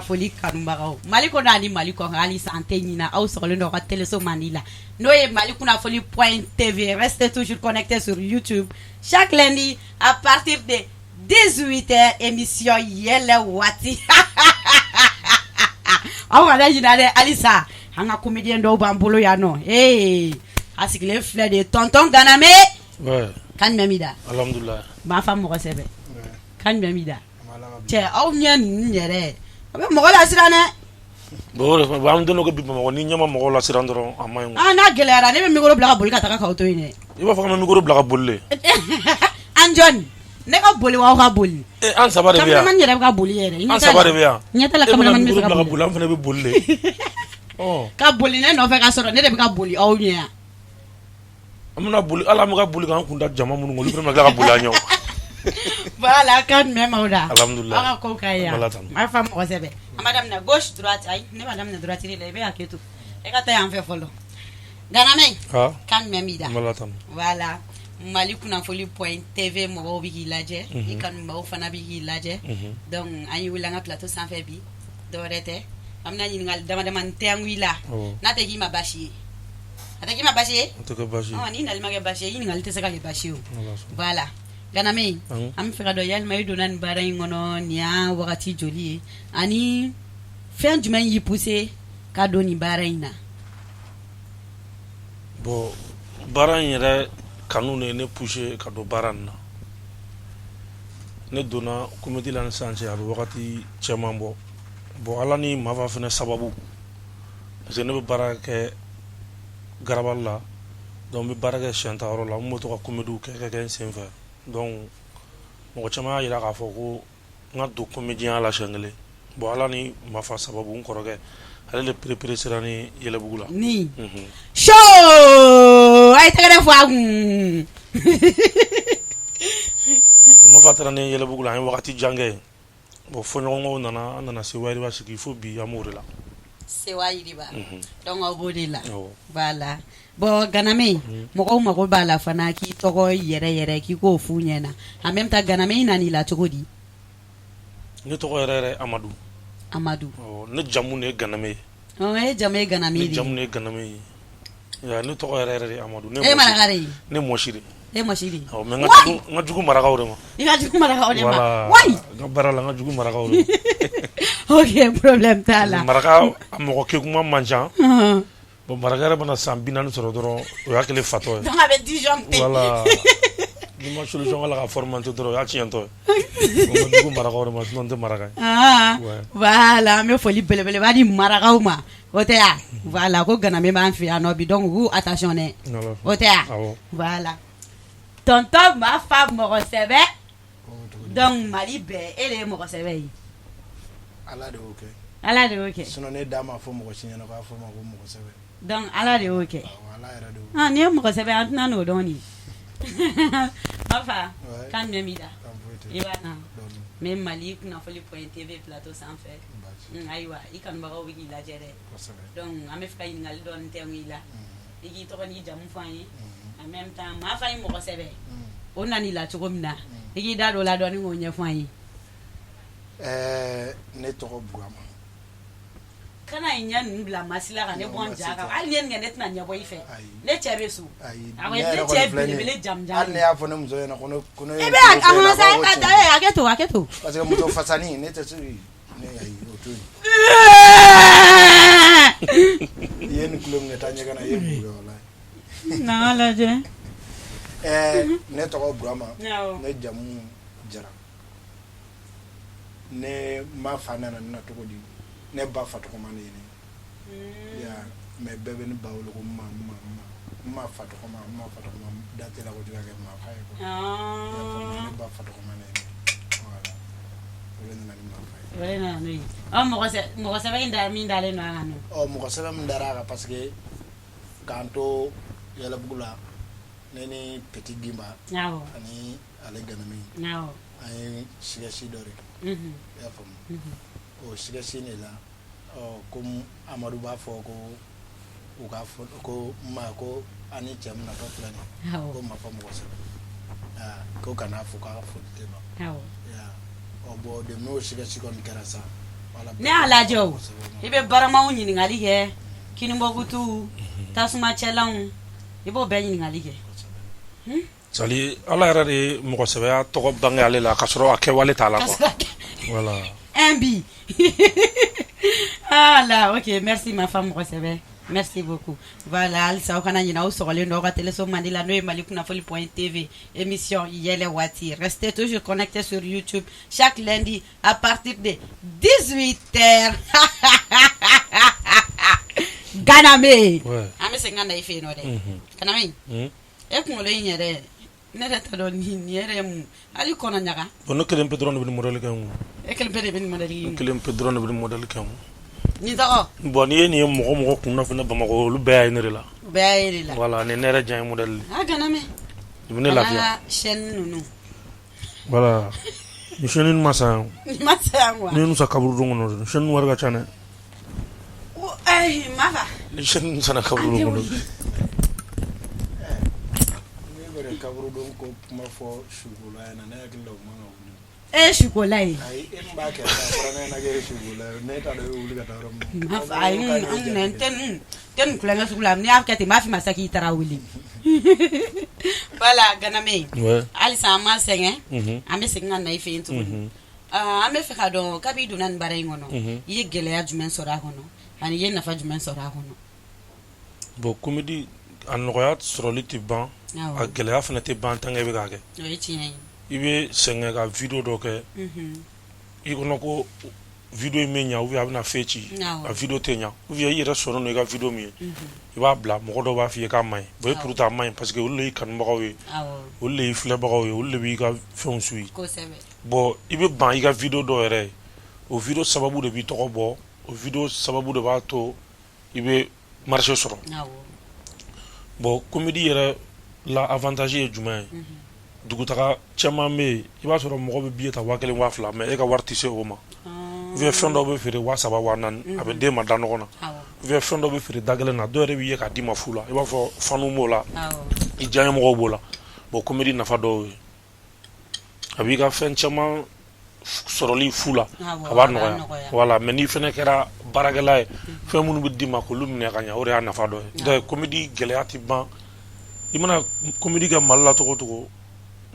Kunnafoli kanubagaw Mali kɔnɔ ani Mali kɔkan, halisa an tɛ ɲinɛ aw sɔgɔlen don aw ka teleso mandi la, n'o ye Mali Kunnafoli point TV. Restez toujours connectés sur YouTube chaque lundi à partir de 18 heures, émission Yɛlɛ Waati. Aw kana ɲinɛ dɛ, halisa an ka comédien dɔw b'an bolo yan nɔ. Ee, a sigilen filɛ de ye, tonton Ganame. Ouais. Kan jumɛn b'i da? Alhamdulillah. Mafa mɔgɔ sɛbɛ, kan jumɛn b'i da? Cɛ, aw ɲɛ ninnu yɛrɛ, a bɛ mɔgɔ lasiran dɛ. Bon, o de fana, an don ko bi Bamakɔ, ni ɲɛ ma mɔgɔw lasiran dɔrɔn, a man ɲi. Ah, n'a gɛlɛyara, ne bɛ micro bila ka boli ka taga k'aw to yen dɛ. I b'a fɔ k'an bɛ micro bila ka boli de. An jɔn? Ne ka boli wa, aw ka boli? Eh, an saba de bɛ yan. Cameraman yɛrɛ bɛ ka boli yɛrɛ. An saba de bɛ yan. Ɲɛ t'a la. E bɛna Cameraman bɛ micro se ka bila ka boli. boli, an fana bɛ boli de. Ɔ. Ka boli ne nɔfɛ, ka sɔrɔ ne de bɛ ka boli aw ɲɛ yan. An bɛna boli, hali an bɛ ka boli k'an kun da jama minnu kan, olu fana bɛ tila ka boli an ɲɛ o. Voilà, kan jumɛn b'aw da? Alhamdulillah. Aw ka kow ka ɲi yan. Ala tanu. A fa mɔgɔ sɛbɛ. An b'a daminɛ gauche, droite. Ayi, ne b'a daminɛ droite de la, i bɛ hakɛ to. E ka taa yan fɛ fɔlɔ. Ganame. Ha. Kan jumɛn b'i da? Ala tanu. Voilà. Mali Kunnafoli point TV mɔgɔw bɛ k'i lajɛ, i kanubagaw fana bɛ k'i lajɛ. Donc an y'i wele an ka plateau sanfɛ bi, dɔwɛrɛ tɛ, an bɛna ɲininkali dama dama tɛngu i la. N'a tɛ k'i ma baasi ye, a tɛ k'i ma baasi ye? O tɛ kɛ baasi ye. Ɔ, n'i nali ma kɛ baasi ye, ɲininkali tɛ se ka kɛ baasi ye o. Ala sɔnna. Voilà, Ganame, Awɔ. an bɛ fɛ ka dɔn yalima i donna nin baara in kɔnɔ nin y'a wagati joli ye, ani fɛn jumɛn y'i poussé ka don nin baara in na? Bon, baara in yɛrɛ kanu de ye ne poussé ka don baara in na. Ne donna comédie la ni sisan cɛ, a bɛ wagati caman bɔ. Bon, Ala ni Mafa fana sababu, parce que ne bɛ baara kɛ garabali la, donc n bɛ baara kɛ siyɛn ta yɔrɔ la, n bɛ to ka comédie kɛ n sen fɛ. Donc mɔgɔ caman y'a jira k'a fɔ ko n ka don comédien la siɲɛ kelen. Bon, Ala ni Mafa sababu, n kɔrɔkɛ, ale de perepere sera ni Yɛlɛbugu la. Ni show, a ye tɛgɛrɛ fɔ a kun. O Mafa taara ni Yɛlɛbugu la, an ye wagati jan kɛ yen. Bon, fɔɲɔgɔnkɔw nana, an nana Sewa Yiriba sigi, fo bi an b'o de la. Sewa Yiriba, donc aw b'o de la. Awɔ. Voilà. Bon, Ganame, mɔgɔw mago b'a la fana k'i tɔgɔ yɛrɛ yɛrɛ, k'i k'o f'u ɲɛna. En même temps, Ganame i nan'i la cogo di? Ne tɔgɔ yɛrɛ yɛrɛ, Amadu. Amadu. Awɔ, ne jamu de ye Ganame ye. Ɔ, e jamu ye Ganame Ne de jamu ye? de ye Ganame ye. Ya, ne tɔgɔ yɛrɛ yɛrɛ de ye Amadu. Ne E ye maraka de ye? Ne mɔsi de. E mɔsi de ye? Awɔ, mais n ka jugu marakaw de ma. I ka jugu marakaw de ma? Voilà. Wayi. N ka baara la, n ka jugu marakaw de ma. Ok, problème t'a la. Maraka, a mɔgɔ kekuma man ca. Bon, maraka yɛrɛ mana san 40 sɔrɔ dɔrɔn, o y'a kɛlen fatɔ ye. Donc a bɛ disjoncté. Voilà, n'i ma solution k'a la ka formater dɔrɔn, o y'a tiɲɛtɔ ye. N ka jugu marakaw de ma, sinon n tɛ maraka ye. Ah, Ouais. voilà, an bɛ foli belebeleba di marakaw ma, o tɛ ya? Voilà, ko Ganame b'an fɛ yan nɔ bi, donc u k'u attention dɛ. Voilà. O tɛ ya? Awɔ. Voilà, tonton Mafa mɔgɔ sɛbɛ, donc Mali bɛɛ, e de ye mɔgɔ sɛbɛ ye. Ala de y'o kɛ. Ala de y'o kɛ. Sinon ne da ma fɔ mɔgɔ si ɲɛna k'a fɔ ma ko mɔgɔ sɛbɛ. Donc Ala de y'o kɛ. Awɔ, Ala yɛrɛ de y'o. Ah, n'i ye mɔgɔ sɛbɛ, an tɛna n'o dɔn nin. Mafa, Ouais. kan jumɛn b'i da? Kan foyi tɛ. I b'a na. Dɔɔni. N bɛ Mali Kunnafoli point TV plateau sanfɛ. Baasi. Ayiwa, i kanubagaw bɛ k'i lajɛ dɛ. Kosɛbɛ. Donc an bɛ fɛ ka ɲininkali dɔɔni tɛnku i la. I k'i tɔgɔ n'i jamu fɔ an ye. En même temps, Mafa ye mɔgɔ sɛbɛ. O nan'i la cogo min na, i k'i da don o la dɔɔni k'o ɲɛfɔ an ye. Ɛɛ, ne tɔgɔ Burama. Kana i ɲɛ ninnu bila masila ka ne bɔ n ja kan. Hali n'i ye nin kɛ, ne tɛna ɲɛbɔ i fɛ. Ayi. Ne cɛ bɛ so. Ayi. Awɔ, Ne ne yɛrɛ cɛ kɔni filɛ nin ye. belebele jamujan. Hali ne y'a fɔ ne muso ɲɛna ko ne I ye bɛ a muso fɛ hɔn sa, ko e ka tiɲɛ. da hakɛ to, hakɛ to. Parce que muso fasani ne tɛ se ne, ayi, o to yen. I ye nin kulo min kɛ, taa ɲɛgɛn na, i ye mun kɛ, walayi. Na lajɛ. Ɛɛ, ne tɔgɔ Burama. Awɔ. Ne jamu Jara. Ne ma fa nana ne na cogo di? Ne ba fa tɔgɔma de ye ne ye. Ya, mais bɛɛ bɛ ne ba wele ko ma ma ma ma fa tɔgɔma, ma fa tɔgɔma, da tɛ la ko ka kɛ ma fa ye quoi. I y'a faamu? Ne ba fa tɔgɔma de ye ne ye. Voilà. O de nana ni ma fa ye. O de nana n'o ye. Ɔ, mɔgɔ sɛbɛ in da min dalen don a kan nɔ. Ɔ, mɔgɔ sɛbɛn min dara a kan, parce que k'an to Yɛlɛbugu la, ne ni Petit Gimba ani ale Ganame, an ye sketch dɔ de kɛ. I y'a faamu? O sketch de la, ɔ, komi Amadu b'a fɔ ko u k'a fɔ ko n ma ko an ni cɛ min natɔ filɛ nin ye, ko ma fɔ mɔgɔ sɛbɛ, aa, ko kan'a fɔ k'a ka foli tɛ ban. Ya, ɔ, bon, depuis n'o sketch kɔni kɛra sa. Ne y'a lajɛ o, i bɛ baramaw ɲininkali kɛ, kinibɔkutu, tasumacɛlanw, i b'o bɛɛ ɲininkali kɛ. C'est Ala yɛrɛ de ye mɔgɔsɛbɛya tɔgɔ bange ale la ka sɔrɔ a kɛwale t'a la quoi. Voilà. Un bi. Ah là, ok, merci Mafa mɔgɔsɛbɛ. Merci beaucoup. Voilà, halisa aw kana ɲinɛ aw sɔgɔlen don aw ka téléso mandi la n'o ye Mali kunnafoni point TV émission yɛlɛ waati. Restez toujours connectés sur YouTube chaque lundi à partir de 18h. Ganame. Ouais. An bɛ segin ka na i fɛ yen nɔ dɛ. Ganame. E kunkolo in yɛrɛ ne yɛrɛ t'a dɔn nin yɛrɛ ye mun hali kɔnɔ ɲaga. Bon, ne kelen pe dɔrɔn de bɛ nin modèle kɛ n kun. E kelen pe de bɛ nin modèle Ne kelen pe dɔrɔn de bɛ nin modèle kɛ n kun. Nin tɔgɔ? Bon, n'i ye nin ye mɔgɔ mɔgɔ kun na fɛnɛ Bamakɔ, olu bɛɛ y'a ye ne de la. U bɛɛ y'a ye de la. Voilà, nin ne yɛrɛ diya ye modèle de. A Ganame. Nin bɛ ne lafiya. An ka chaîne ninnu. Voilà. Nin chaîne ma san yan. Nin ma san yan quoi. Ni ye san kaburudon kɔnɔ, nin chaîne wari ka ca dɛ. Ayi Mafa. Ni chaîne sanna kaburudon kɔnɔ. Ne bɛ kaburudon ko kuma fɔ sukola ɲɛna, ne hakili la o man ka wuli. E ye sukola ye. Ayi, e min b'a kɛ a fɔra ne ɲɛna k'e ye sukola ye, ne t'a dɔn e bɛ wuli ka taa yɔrɔ min. Mafa ayi n tɛ n tɛ nin tulonkɛ sugu la, n'i y'a kɛ ten n b'a f'i ma sa k'i taara wuli. Voilà Ganame. Ouais. Halisa an ma sɛgɛn. An bɛ segin ka na i fɛ yen tuguni. An bɛ fɛ ka dɔn kabi i donna nin baara in kɔnɔ, i ye gɛlɛya jumɛn sɔrɔ a kɔnɔ ani i ye nafa jumɛn sɔrɔ a kɔnɔ? Bon, comédie a nɔgɔya sɔrɔli tɛ ban, a gɛlɛya fana tɛ ban tant que i bɛ k'a kɛ. O ye tiɲɛ ye. I bɛ sɛgɛn ka vidéo dɔ kɛ, i kɔnɔ ko vidéo in bɛ ɲa ou bien a bɛna fɛn ci, a vidéo tɛ ɲa, ou bien i yɛrɛ sɔnnen don i ka vidéo min ye, i b'a bila mɔgɔ dɔw b'a f'i ye k'a man ɲi. Bon, et pourtant a man ɲi parce que olu de y'i kanubagaw ye, olu de y'i filɛbagaw ye, olu de b'i ka fɛnw suit. Bon, i bɛ ban i ka vidéo dɔw yɛrɛ ye, o vidéo sababu de b'i tɔgɔ bɔ, o vidéo sababu de b'a to i bɛ marché sɔrɔ. Bon, comédie yɛrɛ la avantage ye jumɛn ye? Dugutaga caman bɛ yen, i b'a sɔrɔ mɔgɔ bɛ billet ta 1000, 2000, mais e ka wari tɛ se o ma. Ou bien fɛn dɔw bɛ feere 3000, 4000, a bɛ d'e ma da nɔgɔ na. Ou bien fɛn dɔw bɛ feere da gɛlɛn na, dɔw yɛrɛ b'i ye k'a d'i ma fu la, i b'a fɔ fanu b'o la, i diyanyemɔgɔw b'o la. Bon, comédie nafa dɔw ye, a b'i ka fɛn caman sɔrɔli fu la, a b'a nɔgɔya. Voilà, mais n'i fana kɛra baarakɛla ye, fɛn minnu bɛ d'i ma k'olu minɛ ka ɲɛ, o de y'a nafa dɔ ye. Donc comédie gɛlɛya tɛ ban. I mana comédie kɛ Mali la cogo o cogo,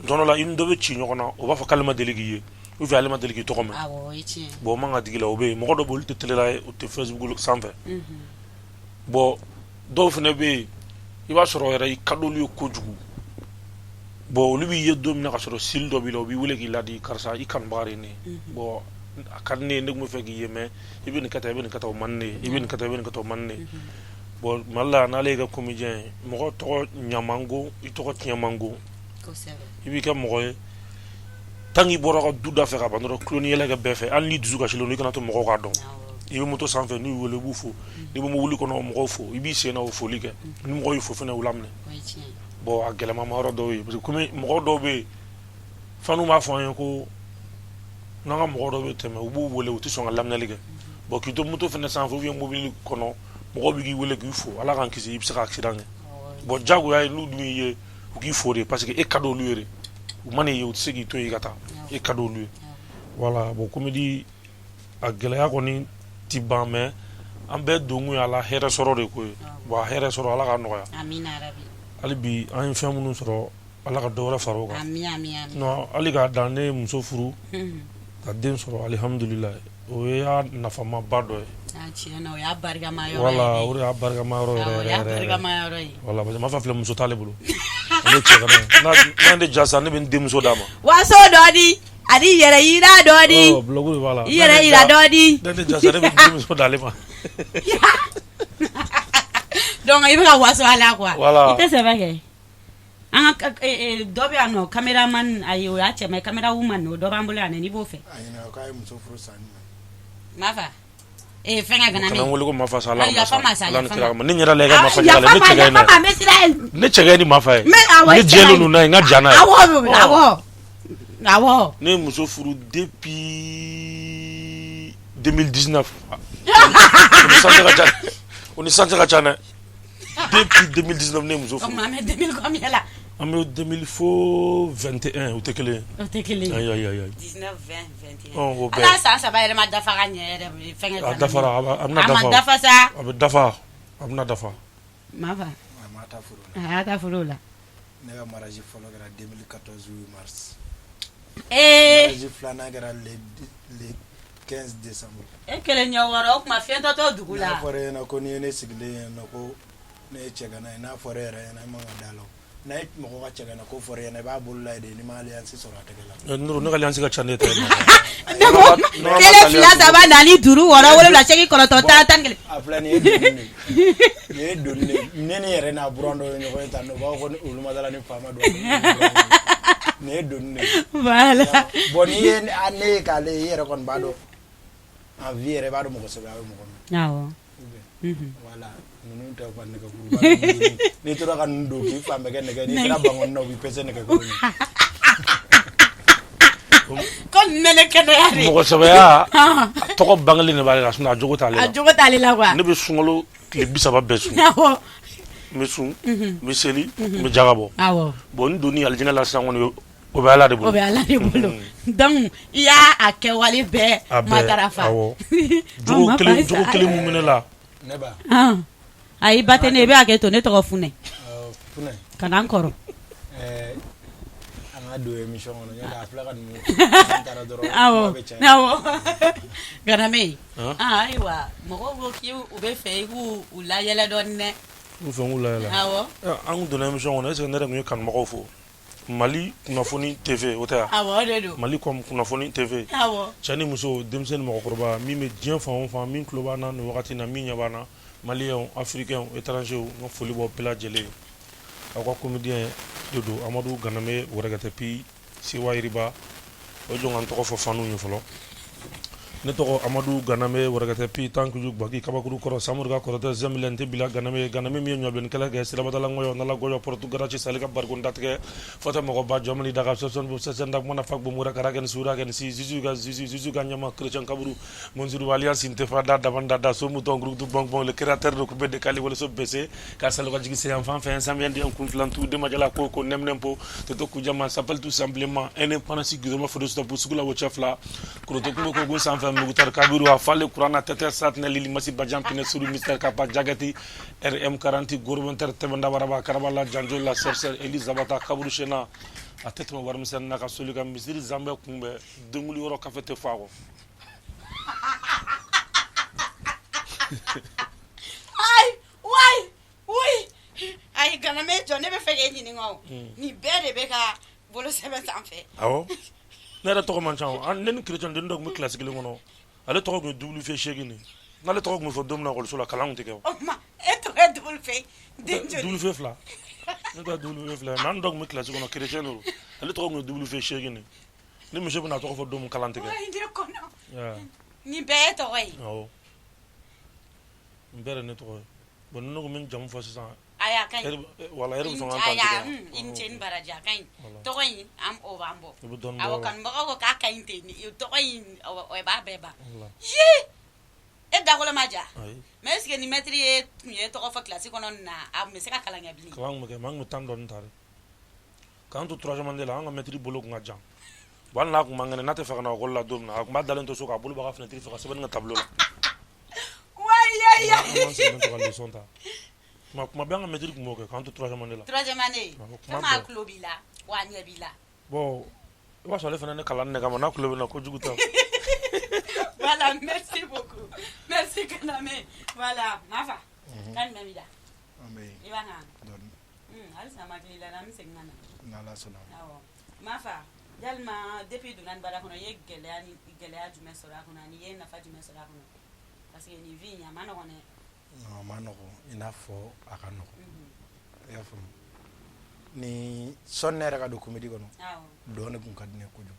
don dɔ la i ni dɔ bɛ ci ɲɔgɔn na, o b'a fɔ k'ale ma deli k'i ye ou bien ale ma deli k'i tɔgɔ mɛn. Bon, o man ka digi la, o bɛ yen. Mɔgɔ dɔw bɛ olu tɛ télé la ye, u tɛ Facebook sanfɛ. Bon, dɔw fana bɛ yen, i b'a sɔrɔ yɛrɛ i ka d'olu ye kojugu. Bon, olu b'i ye don min na ka sɔrɔ style dɔ b'i la, u b'i wele k'i ladi, karisa i kanubaga de ye ne ye. Bon, a ka di ne ye, ne tun bɛ fɛ k'i ye, mais i bɛ nin kɛ tan, i bɛ nin kɛ tan, o man di ne ye, i bɛ nin kɛ tan, i bɛ nin kɛ tan, o man di ne ye. Bon, Mali la n'ale y'i kɛ comédien ye, mɔgɔ tɔgɔ ɲa man go, i tɔgɔ tiɲɛ man go. I b'i kɛ mɔgɔ ye tant qu'i bɔra ka du da fɛ ka ban dɔrɔn, tulon ni yɛlɛ kɛ bɛɛ fɛ, hali n'i dusu kasilen don, i kana to mɔgɔw k'a dɔn. I bɛ moto sanfɛ, n'u y'i wele i b'u fo, n'i bɛ mobili kɔnɔ mɔgɔw fo, i b'i sen na o foli kɛ, ni mɔgɔw y'i fo fana u laminɛ. Bon, a gɛlɛma ma yɔrɔ dɔw ye parce que komi mɔgɔ dɔw bɛ yen, fanu b'a fɔ an ye ko n'an ka mɔgɔ dɔw bɛ tɛmɛ, u b'u wele, u tɛ sɔn ka laminɛli kɛ. Bon, k'i to moto fana sanfɛ ou bien mobili kɔnɔ, mɔgɔw bɛ k'i wele k'i fo, Ala k'an kisi, i bɛ se ka accident kɛ. Bon, diyagoya ye n'u dun y'i ye u k'i fo de parce que e ka d'olu ye de, u man'i ye u tɛ se k'i to yen i ka taa, e ka d'olu ye. Voilà, bon, comédie a gɛlɛya kɔni ti ban, mais an bɛɛ donkun ye a la hɛrɛ sɔrɔ de ko ye. Bon, a hɛrɛ sɔrɔ, Ala k'a nɔgɔya. Hali bi an ye fɛn minnu sɔrɔ, Ala ka dɔ wɛrɛ fara o kan. Non, hali k'a dan ne ye muso furu ka den sɔrɔ, alihamudulila, o y'a nafamaba dɔ ye. Voilà, o de y'a barikama yɔrɔ yɛrɛ yɛrɛ ye. Voilà, parce que Mafa filɛ, muso t'ale bolo, ale cɛ ka n'a ne ja sa, ne bɛ n denmuso d'a ma. Waso dɔɔni ani yɛrɛ yira dɔɔni. Blague de b'a la. I yɛrɛ yira dɔɔni. Ne tɛ ja sa, ne bɛ n denmuso d'ale ma. Donc i bɛ ka waso a la quoi. Voilà. I tɛ sɛbɛ kɛ. An ka dɔ bɛ yan nɔ, caméraman, ayi o y'a cɛ mais caméra woman o dɔ b'an bolo yan nɔ, n'i b'o fɛ. A ɲininka k'a ye muso furu san jumɛn? Mafa ee fɛnkɛ Ganame. Kana n wele ko Mafa sa, Ala yafa ma sa, Ala ni yafa kira ma. kama. Ne ɲɛda la i ka Mafa ɲɛda la, ne cɛ ka ɲi n'a yafa ma, n bɛ siran ye. Ne cɛ ka ɲi ni Mafa ye. Mais awɔ, Ne jɛlen don n'a ye, n ka ja n'a ye. Awɔ, awɔ, awɔ. Ne ye muso furu depuis 2019. O ni santé ka ca dɛ. Depuis 2019 ne ye muso furu. O tuma an bɛ 2000 combien la? An bɛ 2000 fo 21, o tɛ kelen ye. O tɛ kelen ye. Ayi, ayi, ayi. 19, 20, 21. Ɔ, o bɛɛ. Ala san 3 yɛrɛ ma dafa ka ɲɛ yɛrɛ fɛnkɛ. A dafara, a bɛna A dafa. ma dafa sa. A bɛ dafa, a bɛna dafa. Mafa. A ma taa foro la. A y'a ta foro la. Ne ka mariage fɔlɔ kɛra 2014 8 mars. Ee. Mariage filanan kɛra le 15 décembre. E kelen ɲɛ wɔɔrɔ, o tuma fiyɛntɔ t'o dugu la. N'a fɔra e ɲɛna ko n'i ye ne sigilen ye nɔ ko ne ye cɛgana ye, n'a fɔra e yɛrɛ ɲɛna, e man ka da la. N'a ye mɔgɔ ka cɛgana ko fɔra e ɲɛna, i b'a bolo lajɛ de, n'i ma alliance sɔrɔ a tɛgɛ la. Nuru, ne ka alliance ka ca ne ta ye. Ne ko 1, 2, 3, 4, 5, 6, 7, 8, 9, 10, 11. A filɛ, nin ye doni de ye. Nin ye doni de ye. Ne ni yɛrɛ n'a buran dɔ ye ɲɔgɔn ye tan nɔ, u b'a fɔ ko olu ma taa ni faama don. Nin ye doni de ye. Voilà. Bon, n'i ye ne ye k'ale ye, i yɛrɛ kɔni b'a dɔn. En vie yɛrɛ, i b'a dɔn mɔgɔ sɛbɛya bɛ mɔgɔ min. Awɔ. Voilà, ninnu tɛ ka nɛgɛkuruba n'i tora ka ninnu don k'i fan bɛɛ kɛ nɛgɛ, n'i taara Bankɔni na, u b'i pese nɛgɛkuru la. Ko ninnu bɛ ne kɛnɛya de. Mɔgɔ sɛbɛya, a tɔgɔ bangelen de b'ale la, sinon a jogo t'ale la. A jogo t'ale la quoi. Ne bɛ sunkalo tile 30 bɛɛ sun. Awɔ. N bɛ sun, n bɛ seli, n bɛ jaga bɔ. Awɔ. Bon, n donni alijinɛ la sisan kɔni, o bɛ Ala de bolo. O bɛ Ala de bolo. Donc i y'a a kɛwale bɛɛ matarafa. Awɔ. Jogo kelen, jogo kelen mun bɛ ne la. Ne ba. Ayi, ba tɛ ne, i bɛ hakɛ to, ne tɔgɔ Funɛ. Funɛ. Ka na n kɔrɔ. An ka don émission kɔnɔ, n'o tɛ a filɛ ka ninnu, an taara dɔrɔn. Awɔ. Kuma bɛ caya. Awɔ. Ganame. Ayiwa, mɔgɔw ko k'u bɛ fɛ i k'u layɛlɛ dɔɔni dɛ. U fɛ n k'u layɛlɛ. Awɔ. An kun donna émission kɔnɔ, est ce que ne yɛrɛ tun ye kanubagaw fo? Mali kunnafoni TV, o tɛ wa? Awɔ, o de don. Mali com kunnafoni TV. Awɔ. Cɛ ni muso, denmisɛn ni mɔgɔkɔrɔba, min bɛ diɲɛ fan o fan, min tulo b'an na nin wagati in na, min ɲɛ b'an na, maliyɛnw, africains, étrangers, n ka foli b'aw bɛɛ lajɛlen ye. Aw ka comédien de don, Amadu Ganame Wɛrɛkɛtɛ Pi Sewa Yiriba. O jɔn ka n tɔgɔ fɔ fanu ye fɔlɔ. Ne tɔgɔ Amadu Ganame Wɛrɛkɛtɛ Pi Tankuju Gbaki Kabakuru kɔrɔ Samori ka kɔrɔtɛ Zɛmilɛ n tɛ bila Ganame Ganame min ye ɲɔbilenni kɛlɛ kɛ sirabadala ŋɔyɔ nala gɔyɔ porte garage sali ka barikon datigɛ fɔtɛ mɔgɔba jɔmini daga sɔsɔn sɛsɛn da kumana fa gbomura kara kɛ ni sura kɛ ni si zuzu ka zuzu zuzu ka ɲama chrétien kaburu Monsiru alliance n tɛ fa da daban da da so mouton groupe du bon bon le créateur de coupé décalé woloso bese ka salo ka jigin sen fan fɛn sanfɛ den kun filan tu demajala ko ko nɛmnɛm po toto kujama s'appelle tout simplement indépendance gidoma fodo stop sugu la wo cɛ fila koroto kungo ko gun sanfɛ mugutari kabiru a fale kuranna tɛtɛ satinɛ lili masi bajan pinɛ suru mister kapa jagati rm 40 gorobinter tɛmɛnda waraba karabala janjo la sɛrsɛr eli zabata kaburu sena a tɛ tɛmɛ warimisɛnnin na ka soli ka misiri zanbɛ kunbɛn denkuli yɔrɔ kafe tɛ fɔ a kɔ. Ayi, wayi, oui, ayi, Ganame jɔ, ne bɛ fɛ k'e ɲininka o. Nin bɛɛ de bɛ ka bolo sɛbɛn sanfɛ. Awɔ, ne yɛrɛ tɔgɔ man ca o. Ne ni chrétien den dɔ tun bɛ kilasi kelen kɔnɔ, ale tɔgɔ tun ye W seegin de. N'ale tɔgɔ tun bɛ fɔ don min na ekɔliso la, kalan tun tɛ kɛ o. O tuma e tɔgɔ ye W den joli? W fila, ne tɔgɔ ye W fila, mais an dɔ tun bɛ kilasi kɔnɔ, chrétien don, ale tɔgɔ tun ye W seegin de. Ni monsieur bɛna tɔgɔ fɔ don min, kalan tɛ kɛ. Wayi, ne kɔnɔ. Nin bɛɛ ye tɔgɔ ye? Awɔ, nin bɛɛ de ne tɔgɔ ye. Bon, ni ne ko n bɛ n jamu fɔ sisan. Ayi, a ka ɲi. Wala, yɛrɛ bɛ sɔn k'an ta. I ni ce ni baraji, a ka ɲi. Tɔgɔ in, an o b'an bɔ. I bɛ dɔɔnin bɔ. Awɔ, kanubagaw ko k'a ka ɲi ten, tɔgɔ in o b'a bɛɛ ban. Ye, e dakolo ma ja? Ayi. Mais est ce que ni maître ye tun ye tɔgɔ fɔ kilasi kɔnɔ nin na, a tun bɛ se ka kalan kɛ bilen? Kalan tun bɛ kɛ, mais an tun bɛ temps dɔɔnin ta dɛ. K'an to troisième année la, an ka maître bolo tun ka jan. Bon, hali n'a tun man kɛnɛ, n'a tɛ fɛ ka na école la don min na, a tun b'a dalen to so k'a bolo bɔ a ka fenêtre fɛ ka sɛbɛnni kɛ tableau la. Wayi. An sigilen to ka leçon ta. Kuma bɛɛ an ka maître tun b'o kɛ k'an to troisième année la. Troisième année. Kuma Fɛn a tulo b'i la wa a ɲɛ b'i la. Bon, i b'a sɔrɔ ale fana ne kalan ne kama, n'a tulo bɛ na, kojugu tɛ. Voilà, merci beaucoup. Merci Ganame. Voilà, Mafa. Kan jumɛn b'i da? An bɛ yen. I b'a kan? Dɔɔni. Halisa ma hakili la, an bɛ segin ka na. N'Ala sɔnna. Awɔ. Mafa, yalima depuis i donna nin baara kɔnɔ, i ye gɛlɛya ni gɛlɛya jumɛn sɔrɔ a kɔnɔ ani i ye nafa jumɛn sɔrɔ a kɔnɔ? Parce que nin vie in, a ma nɔgɔn dɛ. Non, a ma nɔgɔn i n'a fɔ a ka nɔgɔn. I y'a faamu. Ni sɔnni ne yɛrɛ ka don comédie kɔnɔ, dɔn de tun ka di ne ye kojugu.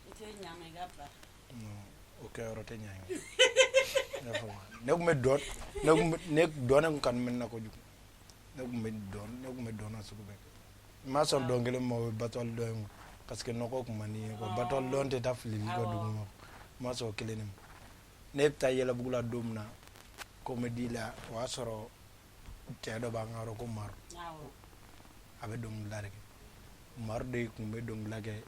I tɛ ɲa ma i ka bila. Non, o kɛyɔrɔ tɛ ɲa ye. I y'a faamu. Ne tun bɛ dɔn, ne tun bɛ ne dɔn de tun ka di ne na kojugu. Ne tun bɛ dɔn, ne tun bɛ dɔn na sugu bɛɛ kɛ. N ma sɔn dɔn kelen ma, o ye batɔli dɔn ye, parce que nɔgɔ tun man di n ye quoi. Batɔli dɔn tɛ taa filili kɔ dugu ma. N ma sɔn o kelen de ma. Ne bɛ taa Yɛlɛbugu la don min na comédie la, o y'a sɔrɔ cɛ dɔ b'an ka yɔrɔ ko Maru. A bɛ dɔnkilida de kɛ. Mari de tun bɛ dɔnkilida kɛ.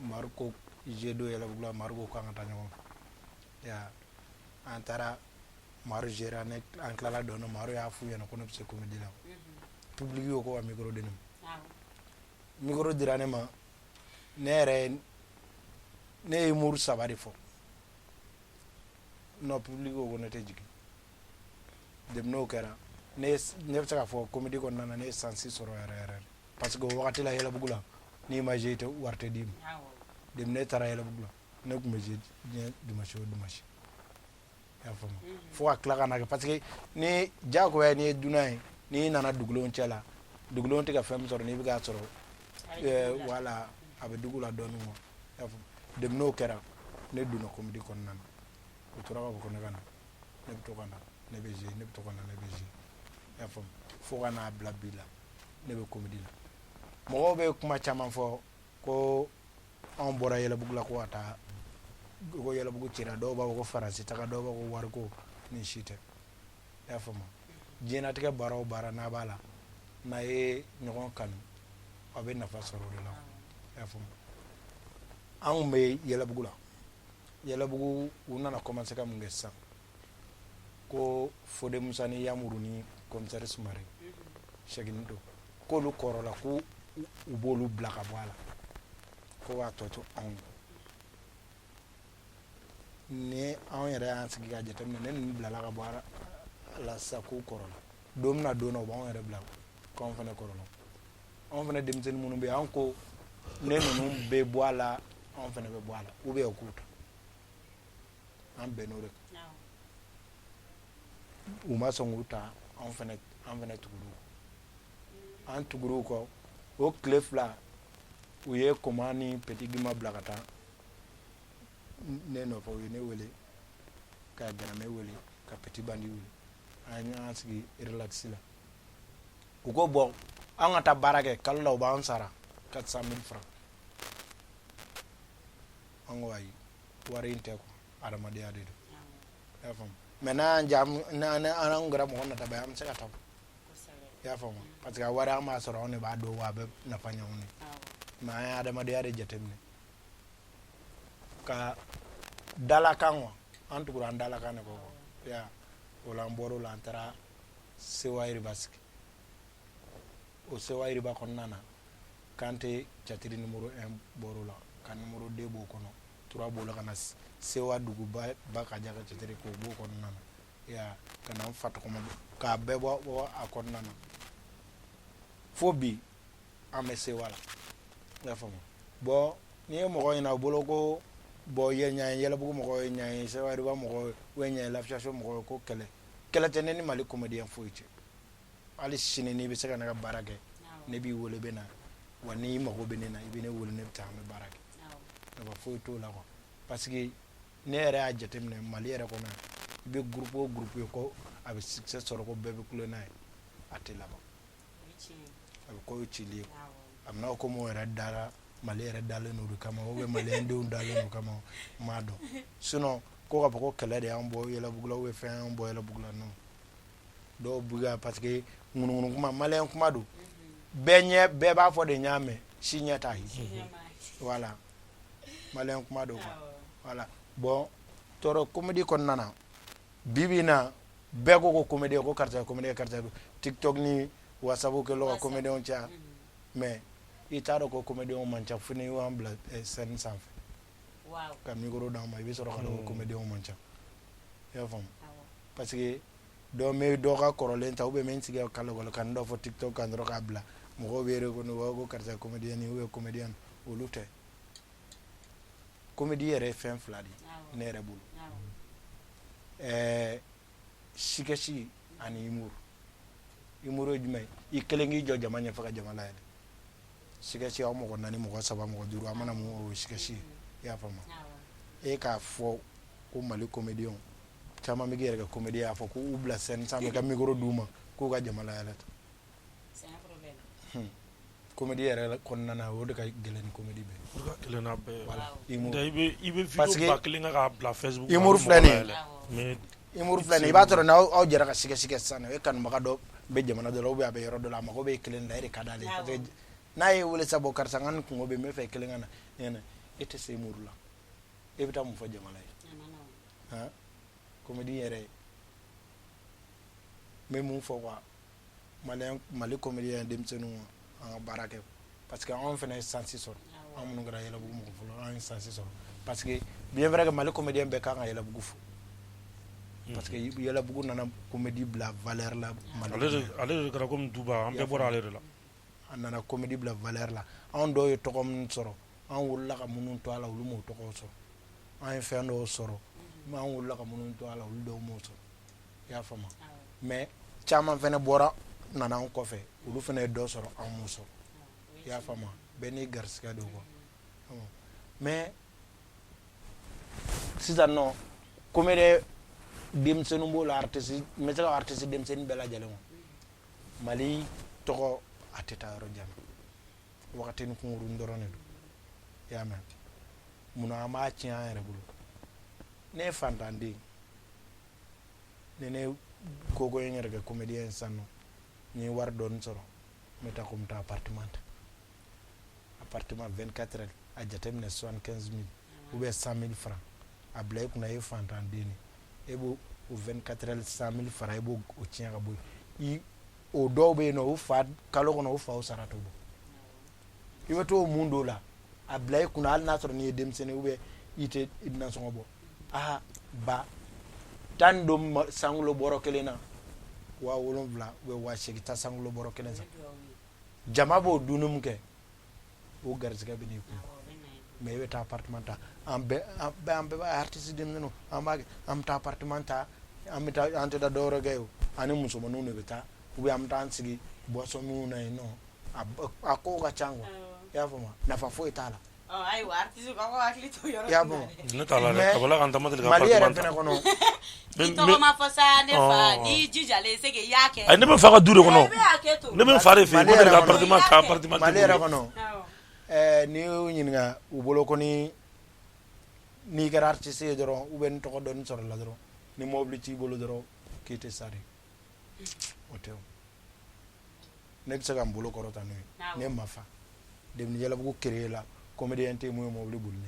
Mari ko jeu don Yɛlɛbugu la, Mari ko k'an ka taa ɲɔgɔn fɛ. Ya, an taara, Mari géré ne, an tilala dɔn na, Mari y'a f'u ɲɛna ko ne bɛ se comédie la. Public ko ko ka micro di ne ma. Micro dira ne ma, ne yɛrɛ ne ye humour saba de fɔ. Non, public ko ko ne tɛ jigin. Depuis n'o kɛra, ne bɛ se k'a fɔ comédie kɔnɔna na, ne ye chance sɔrɔ yɛrɛ yɛrɛ, parce que o wagati la Yɛlɛbugu la, n'i ma jouer, tɛ wari tɛ d'i ma. Depuis ne taara Yɛlɛbugu la, ne tun bɛ jouer diɲɛ dimanche o dimanche, i y'a faamu, fo ka tila ka na kɛ, parce que ni diyagoya n'i ye dunan ye, n'i nana dugulenw cɛ la, dugulenw tɛ ka fɛn min sɔrɔ, n'i bɛ k'a sɔrɔ, wala a bɛ dugu la dɔɔnin quoi, i y'a faamu. Depuis n'o kɛra, ne donna comédie kɔnɔna na. U tora k'a fɔ ko ne ka na, ne bɛ to ka na, ne bɛ jouer, ne bɛ to ka na, ne bɛ jouer, i y'a faamu, fo ka n'a bila bi la, ne bɛ comédie la. Mɔgɔw bɛ kuma caman fɔ ko anw bɔra Yɛlɛbugu la ko ka taa, ko Yɛlɛbugu cira, dɔw b'a fɔ ko Faransi taga, dɔw b'a fɔ ko wariko. Nin si tɛ, i y'a faamu. Diɲɛlatigɛ baara o baara n'a b'a la, n'a ye ɲɔgɔn kanu, aw bɛ nafa sɔrɔ o de la, i y'a faamu. Anw bɛ Yɛlɛbugu la, Yɛlɛbugu u nana commencer ka mun kɛ sisan? Ko Fode Musa ni Yamuru ni commissaire Sumare Sɛginin to, k'olu kɔrɔla, ko u b'olu bila ka bɔ a la, ko k'a tɔ to anw ni anw yɛrɛ y'an sigi ka jateminɛ. Ne ninnu bilala ka bɔ a la sisan k'u kɔrɔla, don bɛna don na, u b'anw yɛrɛ bila k'anw fana kɔrɔla. Anw fana denmisɛnnin minnu bɛ yen, an ko ne ninnu bɛ bɔ a la, anw fana bɛ bɔ a la, ou bien u k'u ta. An bɛnn'o de kan. U ma sɔn k'u ta, an fana tugur'u kɔ. An tugur'u kɔ, o tile 2, u ye Koma ni Petit Gima bila ka taa ne nɔfɛ. U ye ne wele, ka Ganame wele, ka Petit Bandi wele. An y'an sigi relax la. U ko bon, an ka taa baara kɛ kalo la, u b'an sara 400 000 francs. An ko ayi, wari in tɛ quoi, adamadenya de don, i y'a faamu. Mais n'an y'an ja, n'an an kɛra mɔgɔ nataba ye, an bɛ se ka taa, i y'a faamu, parce que a wari an b'a sɔrɔ, anw de b'a dɔn, wa a bɛ nafa ɲɛ anw de. Mais an ye adamadenya de jateminɛ ka dalakan quoi, an tugura an dalakan de kɔ quoi, ya. O la an bɔr'o la, an taara Sewa Yiriba sigi. O Sewa Yiriba kɔnɔna na, Kante catiri numéro 1 bɔr'o la, ka numéro 2 b'o kɔnɔ, 3 b'o la, ka na Sewa duguba ba ka ja ka catiri k'o b'o kɔnɔna na, ya, ka na n fa tɔgɔma k'a bɛɛ bɔ a kɔnɔna na. Fo bi an bɛ Sewa la, i y'a faamu. Bon, n'i ye mɔgɔ ɲina u bolo ko bon, ye ɲa ye Yɛlɛbugu mɔgɔ ye, ɲa ye Sewa Yiriba mɔgɔ ye, ou bien ɲa ye Lafiyaso mɔgɔ ye, ko kɛlɛ kɛlɛ tɛ ne ni Mali comédien foyi cɛ. Hali sini n'i bɛ se ka ne ka baara kɛ, ne b'i wele, bɛ na. Wa n'i mago bɛ ne na, i bɛ ne wele, ne bɛ taa, an bɛ baara kɛ. Nafa foyi t'o la quoi, parce que ne yɛrɛ y'a jateminɛ Mali yɛrɛ kɔnɔ yan, i bɛ groupe o groupe ye ko a bɛ succès sɔrɔ, ko bɛɛ bɛ kulo n'a ye, a tɛ laban, a bɛ ko cili ye. A bɛna komi o yɛrɛ dara, Mali yɛrɛ dalen don o de kama, ou bien maliyɛn denw dalen don o kama, n m'a dɔn. Sinon ko k'a fɔ ko kɛlɛ de y'an bɔ Yɛlɛbugu la, ou bien fɛn y'an bɔ Yɛlɛbugu la, non. Dɔw bɛ ka, parce que ŋunuŋunu kuma, maliyɛn kuma don, bɛɛ ɲɛ, bɛɛ b'a fɔ de n y'a mɛn, si ɲɛ t'a ye. Voilà, maliyɛn kuma don quoi, voilà. Bon, tɔɔrɔ comédie kɔnɔna na, bi bi in na, bɛɛ ko ko comédien, ko karisa ye comédien, karisa ye. TikTok ni WhatsApp kɛlen ka comédien caya, mais i t'a dɔn ko comédien man ca fo n'i y'an bila scène sanfɛ ka micro d'an ma, i bɛ sɔrɔ ka dɔn ko comédien man ca, i y'a faamu. Parce que dɔ bɛ dɔ ka kɔrɔlen ta, ou bien n bɛ n sigi ka kan dɔ fɔ TikTok kan dɔrɔn k'a bila, mɔgɔw bɛ reconnu, u b'a fɔ ko karisa ye comédien ye ou bien comédien. Olu tɛ. Comédie yɛrɛ ye fɛn fila de ye ne yɛrɛ bolo: sketch ani humour. Humour ye jumɛn ye? I kelen k'i jɔ jama ɲɛfɛ ka jama layɛlɛ. Sketch, aw mɔgɔ naani, mɔgɔ saba, mɔgɔ duuru, an mana mun, o ye sketch ye, i y'a faamu. E k'a fɔ ko Mali comédien caman bɛ k'i yɛrɛ kɛ comédien ye, a fɔ k'u bila scène sanfɛ ka micro d'u ma k'u ka jama layɛlɛ. Comédie yɛrɛ kɔnɔna na, o de ka gɛlɛn ni comédie bɛɛ. O de ka gɛlɛn n'a bɛɛ ye. Voilà. I bɛ Parce vidéo que 1000 kɛ k'a bila Facebook. Humour filɛ nin ye. Mais humour filɛ nin ye, i b'a sɔrɔ n'aw aw jɛra ka sketch kɛ sisan, o ye kanubaga dɔ bɛ jamana dɔ la ou bien a bɛ yɔrɔ dɔ la, a mago bɛ e kelen la, e de ka d'ale ye, parce que n'a ye wele sa, bon, karisa, n ka nin kungo bɛ yen, n bɛ fɛ i kelen ka na, e tɛ se muru la, e bɛ taa mun fɔ jamana ye? Han, comédie yɛrɛ, n bɛ mun fɔ quoi, malien, Mali comédien denmisɛnninw, an ka baara kɛ, parce que anw fana ye chance sɔrɔ. Anw minnu kɛra Yɛlɛbugu mɔgɔ fɔlɔ, an ye chance sɔrɔ, parce que bien vrai que Mali comédien bɛɛ kan ka Yɛlɛbugu fo, parce que Yɛlɛbugu nana comédie bila valeur la Mali. Ale de kɛra komi duba, an bɛɛ bɔra ale de la. A nana comédie bila valeur la. Anw dɔw ye tɔgɔ minnu sɔrɔ, an wolola ka minnu to a la, olu m'o tɔgɔw sɔrɔ. An ye fɛn dɔw sɔrɔ, an wolola ka minnu to a la, olu dɔw m'o sɔrɔ, i y'a faamu? Mais caman fɛnɛ bɔra nana an kɔfɛ, olu fɛnɛ ye dɔ sɔrɔ, an m'o sɔrɔ, i y'a faamu? Bɛɛ n'i garisigɛ don quoi. Mais sisan nɔ, comédien denmisɛnnin b'o la, artiste, n bɛ se ka artiste denmisɛnnin bɛɛ lajɛlen kɔ, Mali tɔgɔ a tɛ taa yɔrɔ jan na, wagatinin kunkuruni dɔrɔn de don, i y'a mɛn? Munna an b'a tiɲɛ an yɛrɛ bolo? Ne ye fantanden, ni ne ko ko n yɛrɛ kɛ comédien ye sisan nɔ, n ye wari dɔɔni sɔrɔ, n bɛ taa ko n bɛ taa appartement ta, appartement 24 heures, a jateminɛ, 75 000 ou bien 100 000 francs. A bila i kunna, e ye fantanden de, e b'o o 24 heures 100 000 francs, e b'o o tiɲɛ ka bɔ yen. I o dɔw bɛ yen nɔ, o fa kalo kɔnɔ, o faw sara t'o bɔ. I bɛ t'o mun dɔw la? A bila i kunna, hali n'a sɔrɔ n'i ye denmisɛnnin ou bien i tɛ nasɔngɔ bɔ, aa ba taa nin don sankolo bɔrɔ kelen na, 7000 ou bien 8000, taa sankolo bɔrɔ kelen san. Jama b'o dunni mun kɛ, o garisɛgɛ bɛ n'i kun. Mais i bɛ taa appartement ta, an bɛɛ, an bɛɛ, an bɛɛ b'a artiste denmisɛnninw, an b'a kɛ, an bɛ taa appartement ta, an bɛ taa, an tɛ taa dɔwɛrɛ kɛ o, an ni musomaninw de bɛ taa, ou bien an bɛ taa an sigi boisson minnu na yen nɔ, a kow ka ca quoi, i y'a faamu? Nafa foyi t'a la. Ayiwa, artiste aw ka hakili to yɔrɔ i y'a faamu? Ne t'a la dɛ, kabala kan tama deli ka Mali yɛrɛ appartement ta. Fɛnɛ kɔnɔ. I tɔgɔ ma fɔ sa, ne fa, n'i jijalen, c'est que i y'a kɛ. Ayi, ne bɛ n fa ka du de kɔnɔ. I bɛ hakɛ to. Ne bɛ n fa de fɛ yen. Mali Ma deli ka yɛrɛ kɔnɔ. appartement ta, appartement Mali tɛ yɛrɛ n bolo. kɔnɔ, n'i y'u ɲininka, u bolo ko ni n'i kɛra artiste ye dɔrɔn, ou bien ni tɔgɔ dɔɔni sɔrɔla dɔrɔn, ni mobili t'i bolo dɔrɔn, k'i tɛ sa de. O tɛ o. Ne bɛ se ka n bolo kɔrɔta n'o ye. Ne ma fa, depuis Yɛlɛbugu créé la, comédien tɛ yen mun ye mobili boli ne.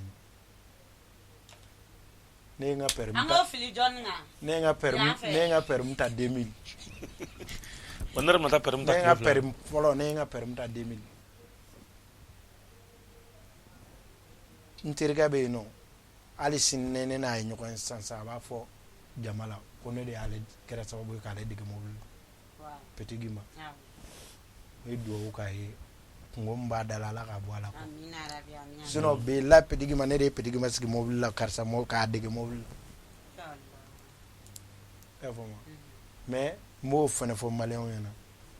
Ne ye n ka permis An ta k'o fili jɔnni kan? Ne ye n ka permis Yan fɛ. Ne ye n ka permis ta 2000. Wa ne yɛrɛ ma taa permis ta Ne ye n ka tile 2. Permis fɔlɔ, ne ye n ka permis ta 2000. N terikɛ bɛ yen nɔ, hali sini ne n'a ye ɲɔgɔn ye sisan sisan, a b'a fɔ jama la ko ne de y'ale kɛra sababu ye k'ale dege mobili la. Petit Gimba, n ye dugawu k'a ye, kungo min b'a da la, Ala k'a bɔ a la quoi. Amina rabi, amina. Sinon bi la, Petit Gimba, ne de ye Petit Gimba sigi mobili la, karisa k'a dege mobili la, i y'a faamu? Mais n b'o fɛnɛ fɔ maliyɛnw ɲɛna,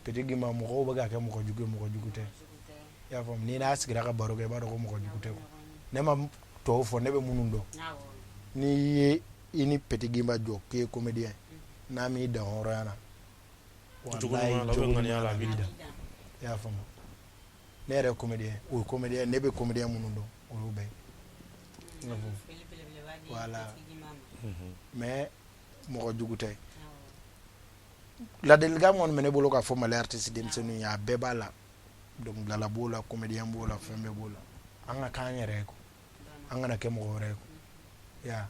Petit Gimba, mɔgɔw bɛ k'a kɛ mɔgɔ jugu ye, mɔgɔ jugu tɛ, i y'a faamu? N'i n'a sigira ka baro kɛ, i b'a dɔn ko mɔgɔ jugu tɛ quoi. Ne ma tɔw fɔ, ne bɛ minnu dɔn, n'i ye i ni Petit Gimba jɔ k'i ye comédien, n'a m'i dan hɔrɔnya na, Jogo walayi, ɲuman la, jogo ou bien ŋaniya la, ɲuman a b'i la, dan. I y'a faamu? Ne yɛrɛ ye comédien, o ye comédien, ne bɛ comédien minnu dɔn, o y'o bɛɛ ye. I y'a faamu? Foli belebeleba di Voilà. Petit Gimba ma. Mais mɔgɔ jugu tɛ. Ladilikan kɔni bɛ ne bolo k'a fɔ Mali artiste denmisɛnninw ye, a bɛɛ b'a la, dɔnkilidala b'o la, comédien b'o la, fɛn bɛɛ b'o la, an ka k'an yɛrɛ ye quoi, an kana kɛ mɔgɔ wɛrɛ ye quoi. Ya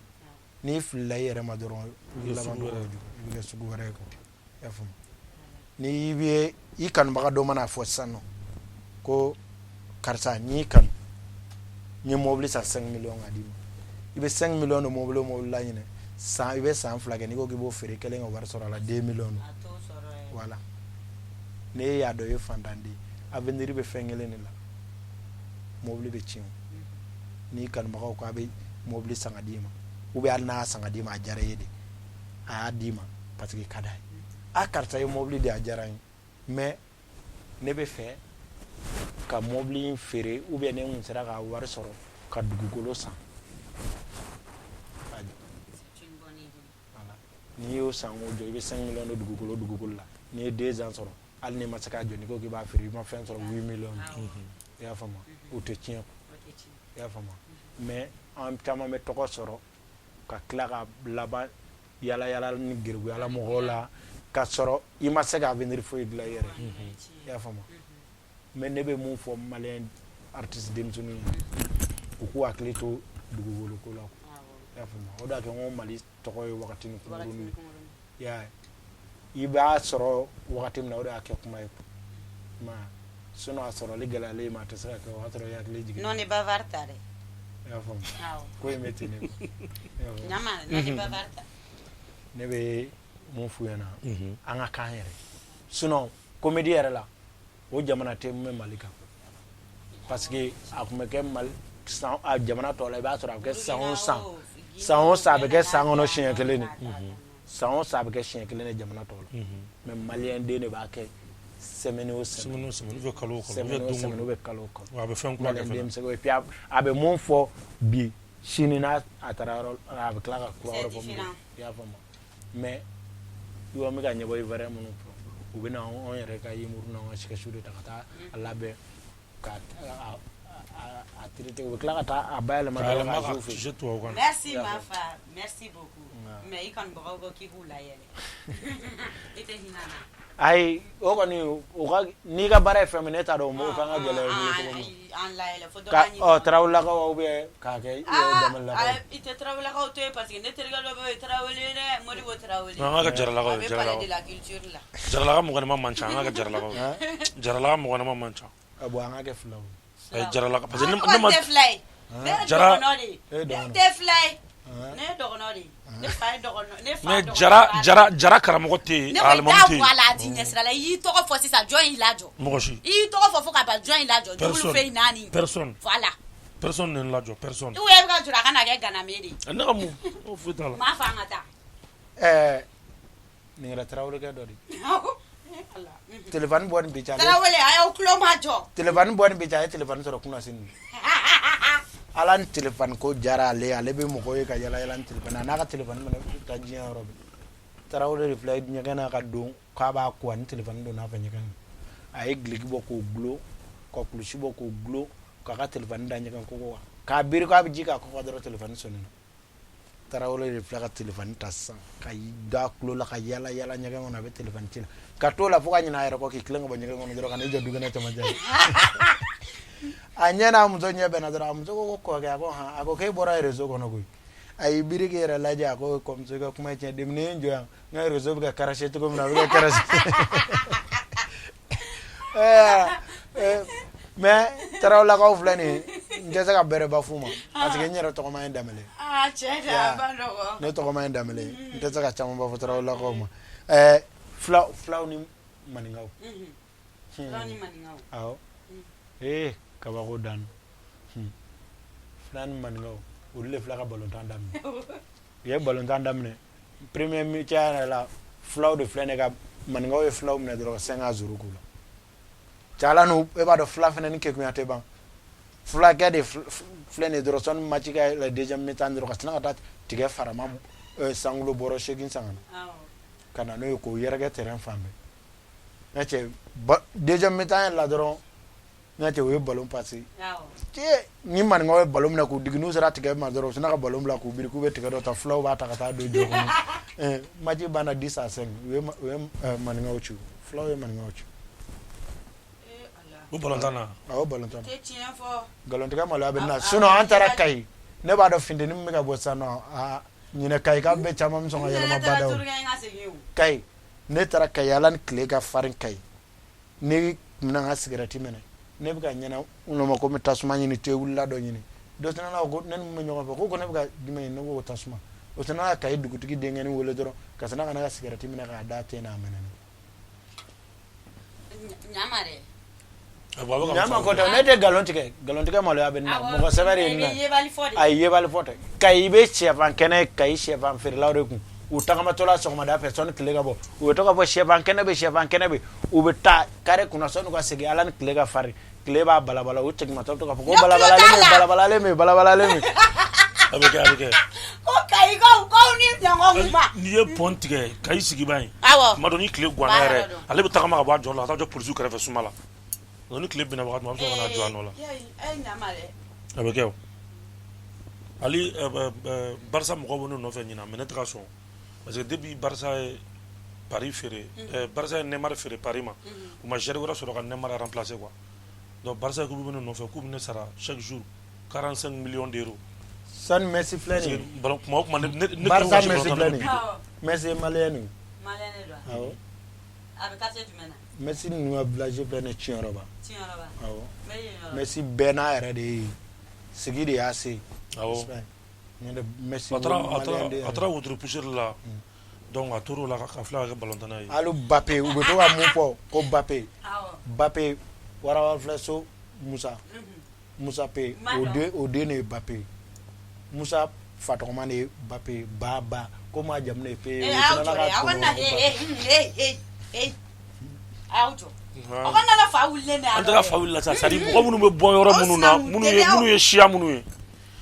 n'i filila i yɛrɛ ma dɔrɔn, i bɛ laban sugu cogo wɛrɛ. o jugu, i bɛ kɛ sugu wɛrɛ ye quoi, i y'a faamu? N'i bɛ i kanubaga dɔ mana fɔ sisan nɔ ko karisa, n y'i kanu, n ye mobili san 5 millions ka d'i ma, i bɛ 5 millions de mobili o mobili la ɲinɛ san, i bɛ san 2 kɛ, n'i ko k'i b'o feere, i kɛlen ka wari sɔrɔ a la, 2 millions don. A t'o sɔrɔ yɛrɛ. Voilà, n'e y'a dɔn i ye fantanden ye, avenir bɛ fɛn kelen de la, mobili bɛ tiɲɛ o. N'i kanubagaw ko a bɛ mobili san ka d'i ma, ou bien hali n'a y'a san ka d'i ma, a diyara i ye de, a y'a d'i ma parce que ka d'a ye, a karisa ye mobili di, a diyara n ye, mais ne bɛ fɛ ka mobili in feere, ou bien ne kun sera ka wari sɔrɔ ka dugukolo san k'a jɔ. C'est une bonne idée. Voilà. N'i y'o san k'o jɔ, i bɛ 5 millions de dugukolo la. N'i ye 2 ans sɔrɔ, hali n'i ma se k'a jɔ, n'i ko k'i b'a feere, i ma fɛn sɔrɔ, 8 millions. I y'a faamu? O tɛ tiɲɛ. O tɛ tiɲɛ. I y'a faamu? Mais an caman bɛ tɔgɔ sɔrɔ ka tila ka laban yala yala ni geribuyala mɔgɔw la. Ka sɔrɔ i ma se ka avenir foyi dilan i yɛrɛ i y'a faamu. Mais ne bɛ mun fɔ malien artiste denmisɛnninw ye, u k'u hakili to dugukolo ko la, i y'a faamu. O de y'a kɛ n ko Mali tɔgɔ ye wagatinin kunkurunnin ye, i y'a ye. I b'a sɔrɔ wagati min na, o de y'a kɛ kuma ye, i m'a ye. Sinon a sɔrɔli gɛlɛyalen ma, a tɛ se ka kɛ, o y'a sɔrɔ i hakili jiginna. Non, ni bavard ta dɛ. I y'a faamu. Ko in bɛ ten de quoi, i y'a faamu. Ɲama, non ni bavard ta. Ne bɛ mun f'u ɲɛna? An ka k'an yɛrɛ, sinon comédie yɛrɛ la, o jamana tɛ mun bɛ Mali kan, parce que a tun bɛ kɛ Mali san a jamana tɔw la, i b'a sɔrɔ a bɛ kɛ san o san, san o san, a bɛ kɛ san kɔnɔ siɲɛ kelen de, san o san a bɛ kɛ siɲɛ kelen de jamana tɔw la. Mais malien den de b'a kɛ semaine o semaine. Semaine o semaine, ou bien kalo o kalo, ou semaine bien o don o semaine don. Ou bien kalo o kalo. Wa a bɛ fɛn kura kɛ Malien fɛnɛ. den bɛ se k'o, et puis a bɛ mun fɔ bi, sini n'a a taara yɔrɔ, a bɛ tila ka kura C'est wɛrɛ fɔ mun différent. i y'a faamu. Mais i bɛ ka ɲɛbɔ Ivoirien minnu fɔ, u bɛ na anw yɛrɛ ka humour n'anw ka sketch de ta ka taa a labɛn ka a traiter, u bɛ tila ka taa a bayɛlɛma K'a dɔrɔn yɛlɛma k'a ka jouer u fɛ. sujet tubabukan na. Merci. I y'a faamu. Mafa, merci beaucoup. Mais i kanubagaw ko k'i k'u layɛlɛ, i tɛ hinɛ an na. Ayi, o kɔni, o ka n'i ka baara ye fɛn min, ne t'a dɔn o kan ka gɛlɛya i bolo cogo min. An layɛlɛ fo dɔ ka k'a ɲini. Ɔ, Tarawelelakaw ou bien k'a kɛ Ah, Danbɛlɛlakaw. ah, i tɛ Tarawelelakaw to yen, parce que ne terikɛ dɔ bɛ yen, Tarawele ye dɛ, Modibo Tarawele. Non, an ka kɛ Jaralakaw A ye, bɛ palais Jaralakaw. de la culture la. Jaralaka mɔgɔnima man ca, an ka kɛ Jaralakaw ye. Hein? Jaralaka mɔgɔnima man ca. Ah bon, an ka kɛ filaw ye. Ayi, Jaralaka, parce que Ah, ne ne kɔni ma tɛ fila ye. Ne ye Jara- dɔgɔnɔ de ye. E ye Ne dɔgɔnɔ. tɛ fila ye. Hein? Ne ye dɔgɔnɔ de ye. Ne fa ye dɔgɔnɔ, ne fa Mais dɔgɔnɔ Jara b'a la. Jara karamɔgɔ tɛ yen, Ne ko i alimamu t'a tɛ bɔ a yen. la, a ti ɲɛsira la. I y'i tɔgɔ fɔ sisan, jɔn y'i lajɔ? Mɔgɔ si. I y'i tɔgɔ fɔ fo ka ban, jɔn y'i lajɔ? Jubulu Personne. fɛ naani. Personne. Voilà. Personne ne lajɔ, personne. I bɛ ka jɔrɔ a kana kɛ ganame de ye. Ne ka mun o foyi t'a la. Maa fa, an ka taa. Ɛɛ, nin kɛra Tarawelekɛ dɔ de ye. Ala. Téléphone bɔ ni bi cɛ ale Tarawele, a y'aw tulo ma jɔ. Téléphone bɔ ni bi cɛ, a ye téléphone sɔrɔ kunasini. Ala ni téléphone ko diyara ale ye, ale bɛ mɔgɔw ye ka yala yala ni téléphone, a n'a ka téléphone minɛ taa diɲɛ yɔrɔ bɛɛ. Tarawele de filɛ ɲɛgɛn na ka don k'a b'a ko, ani téléphone donn'a fɛ ɲɛgɛn na. A ye gileki bɔ k'o gulon, ka kulusi bɔ k'o gulon, k'a ka téléphone da ɲɛgɛn koko kan k'a biri k'a bɛ ji k'a kɔ dɔrɔn, téléphone sonnina. Tarawele de filɛ ka téléphone ta sisan ka da tulo la ka yala yala ɲɛgɛn kɔnɔ, a bɛ téléphone ci la ka t'o la fo ka ɲinɛ a yɛrɛ kɔ, k'i tilen ka bɔ ɲɛgɛn kɔnɔ dɔrɔn ka n'i jɔ dukɛnɛ cɛmancɛ la. A ɲɛ n'a muso ɲɛ bɛnna dɔrɔn, a muso ko kɔkɛ, a ko han, a ko k'e bɔra réseau kɔnɔ koyi. A y'i biri k'i yɛrɛ lajɛ, a ko kɔmuso, i ka kuma ye tiɲɛ, depuis ne ye n jɔ yan, n ka réseau bɛ ka cracher cogo min na, a bɛ ka cracher. Ɛɛ, mais Tarawelelakaw filɛ nin ye, n tɛ se ka bɛrɛba f'u ma, parce que n yɛrɛ tɔgɔma ye Danbɛlɛ. Ah, cɛ de, a ba nɔgɔ. Ne tɔgɔma ye Danbɛlɛ ye, n tɛ se ka camanba fɔ Tarawelelakaw ma. Ɛɛ, filaw ni maninkaw. Filaw ni maninkaw. Awɔ, ee, kabako dan. Fila ni maninkaw, olu de filɛ ka balontan daminɛ. U ye balontan daminɛ premier mi-temps yɛrɛ la, filaw de filɛ nin ye ka maninkaw ye filaw minɛ dɔrɔn ka 5-0 k'u la. Cɛ, ala n'u, e b'a dɔn fila fana ni kekunya tɛ ban. Fulakɛ de filɛ nin ye dɔrɔn, sɔnni match ka la deuxième mi-temps dɔrɔn, ka sina ka taa tigɛ farama sankulo bɔrɔ 8 san ka na ka na n'o ye k'o yɛrɛkɛ terrain fan bɛɛ. N ka cɛ, deuxième mi-temps yɛrɛ la dɔrɔn, n ka cɛ, u ye ballon passer. Cɛ, ni maninkaw ye ballon minɛ k'u digi, n'u sera tigɛ ma dɔrɔn, u sina ka ballon bila k'u biri k'u bɛ tigɛ dɔ ta, filaw b'a ta ka taa don jɔ kɔnɔ. Match banna 10-5. U ye maninkaw ci, filaw ye maninkaw ci. O balontan na. Awɔ, balontan na. Tɛ tiɲɛ fɔ. Nkalontigɛ maloya bɛ ne na, sinon an taara Kayi, ne b'a dɔn funteni min bɛ ka bɔ sisan nɔ, a ɲinɛ Kayi ka bɛɛ caman bɛ sɔn ka yɛlɛma badaw. Kayi, ne taara Kayi, ala ni tile ka farin Kayi, ne tun bɛna n ka sigɛrɛti minɛ, ne bɛ ka ɲɛna n ma ko n bɛ tasuma ɲini, te wulila dɔ ɲini, dɔ sinna ko ne ni mun bɛ ɲɔgɔn fɛ, ko ne bɛ ka jumɛn ɲini, ne ko tasuma. O sinna ka Kayi dugutigi denkɛnin wele dɔrɔn ka sina ka ne ka sigɛrɛti minɛ k'a da ten na, a mɛnɛ. Ɲama dɛ. Ɲama ko tɛ, ne tɛ nkalon tigɛ, nkalon tigɛ maloya bɛ ne na, mɔgɔ sɛbɛ de ye ne na. Yebali fɔ de. Ayi, yebali fɔ tɛ. Kayi, i bɛ sɛfan kɛnɛ, Kayi sɛfan feerelaw de kun, u tagamatɔla sɔgɔmada fɛ sɔnni tile ka bɔ, u bɛ to ka fɔ sɛfan kɛnɛ bɛ, sɛfan kɛnɛ bɛ, u bɛ taa kare kunna sɔnni u ka segin, ala ni tile ka farin, tile b'a balabala, u seginmatɔ bɛ to k'a fɔ ko balabalalen bɛ, balabalalen bɛ, balabalalen bɛ. A bɛ kɛ, a bɛ kɛ. Ko Kayikaw k'aw ni ɲɔgɔn ma. N'i ye pɔn tigɛ Kayi sigiba in, tuma dɔ ni tile ganna yɛrɛ, ale bɛ tagama ka bɔ a jɔ la ka taa jɔ polisiw kɛrɛfɛ suma la. Donc ni tile binna wagati min, a bɛ sɔrɔ ka na jɔ a nɔ la. A bɛ kɛ o. Hali Barça mɔgɔw bɛ ne nɔfɛ ɲinan, mais ne tɛ ka sɔn, parce que depuis Barça ye Paris feere, Barça ye Neymar feere Paris ma, u ma joueur wɛrɛ sɔrɔ ka Neymar remplacer quoi. Donc Barça k'u bɛ ne nɔfɛ, k'u bɛ ne sara chaque jour 45 millions d'euros. Sani Messi filɛ nin ye. Ballon kuma o kuma ne Barça Messi filɛ nin ye. Messi ye malien de ye. Malien de don. Awɔ. A bɛ quartier jumɛn na? Messi ninnu ka village filɛ nin ye Tiɲɛrɔba. Tiɲɛrɔba. Awɔ. N bɛ yen yɔrɔ. Messi bɛɛ n'a yɛrɛ de ye yen. Sigi de y'a se. Awɔ. Ɲɔntɛ Messi A taara a malien taara de a yɛrɛ. taara wotoro poussière la, donc a tor'o la ka tila ka kɛ ballontanna ye. Hali Mbappé, u bɛ to ka mun fɔ ko Mbappé. Awɔ. Mbappé waraba filɛ so Musa. Musa P N b'a o dɔn. Den, o den de ye Mbappé ye. Musa fatɔgɔma de ye Mbappé ye, ba ba komi a jamu de ye P ye. Eh, O aw fana jɔ ka dɛ, aw tugu kana ɲɔgɔn eh kɔ. eh eh eh eh aw jɔ. Aw kana na fa wulilen de. An tɛ ka fa wuli la sa, c'est à dire mɔgɔ minnu bɛ bɔ yɔrɔ Aw minnu na, sinankun minnu ye teliyaw. Minnu ye siya minnu ye,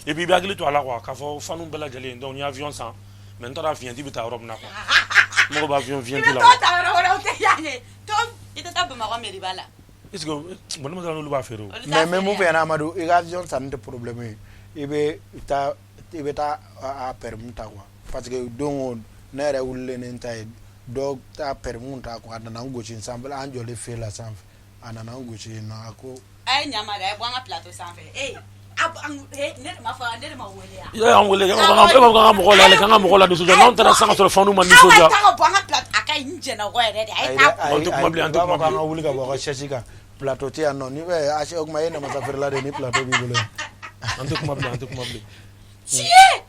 et puis i bɛ hakili to a la quoi, k'a fɔ fanu bɛɛ lajɛlen. Donc n ye avion san, mais n taara vignette bɛ taa yɔrɔ min na quoi, n mago bɛ avion I vignette bɛ la t'o quoi. ta yɔrɔ wɛrɛ, o tɛ yan ye. To i tɛ taa Bamakɔ mairie ba la. Est ce que bon, ne ma taa n'olu b'a feere o. Olu t'a Mais n bɛ mun feere fɛ yan, Amadu, i ka avion sanni tɛ problème ye. I bɛ taa a permis ta quoi, parce que don o ne yɛrɛ wulilen ni n ta ye, dɔw ta permis ta quoi, a nana n gosi n sanfɛ, an jɔlen feu la sanfɛ, a nana n gosi yen nɔ, a ko. A ye ɲama dɛ, a ye bɔ an ka plateau sanfɛ. Eh, a an eh, ne de ma fɔ, ne de ma wele yan. I y'an wele, e b'a fɔ k'an ka mɔgɔw la, k'an ka mɔgɔw la nisɔndiya, n'anw taara sisan ka sɔrɔ fanu ma nisɔndiya. Aw ka taa ka bɔ an ka plateau, a ka ɲi, n jɛnna o kɔ yɛrɛ de. A ye Ayi taa. dɛ, ayi. An tɛ kuma bilen, an tɛ U b'a kuma fɔ k'an ka bilen. wuli ka bɔ a ka chaise kan, plateau tɛ yan nɔ. Ni bɛ o tuma e ye namasa feerela de ye ni plateau b'i bolo yan. An tɛ kuma bilen, an tɛ kuma bilen. Tiɲɛ.